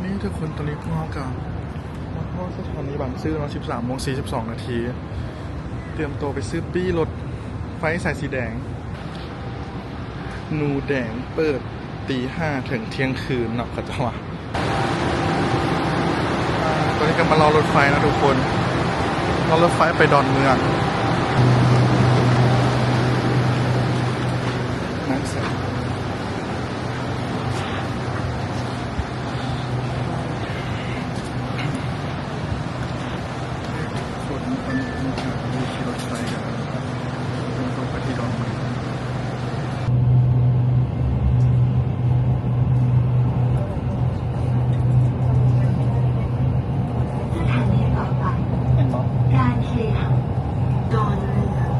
ນີ້ທຸກຄົນ ຕອນນີ້ພວກເຮົາກະມາຮອດສະຖານີບາງຊື່ເນາະ ສິບສາມໂມງສີ່ສິບສອງນາທີ ຕຽມໂຕໄປຊື້ປີ້ລົດໄຟສາຍສີແດງ. ໜູແດງເປີດຕີຫ້າເຖິງທ່ຽງຄືນເນາະ ເຂົາເຈົ້າວ່າ. ຕອນນີ້ກະມາລໍລົດໄຟເນາະທຸກຄົນ ລໍລົດໄຟໄປດອນເມືອງ. ນັ່ງໃສ? ຄົນ ຕອນນີ້ພວກເຮົາກະໄດ້ຂີ່ລົດໄຟກັນ ເດີນຕົງໄປທີ່ດອນເມືອງ. ສະຖານີຕໍ່ໄປ ແມ່ນບໍ່? ການເຂດ ດອນເມືອງ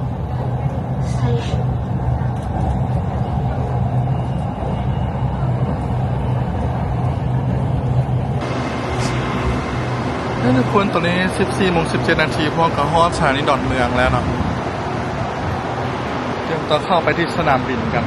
ສະເຕເຊິນ. ເອີ ທຸກຄົນ ຕອນນີ້ສິບສີ່ໂມງສິບເຈັດນາທີ ພວກເຮົາກະຮອດສະຖານີດອນເມືອງແລ້ວເນາະ ຕຽມໂຕເຂົ້າໄປທີ່ສະໜາມບິນກັນ.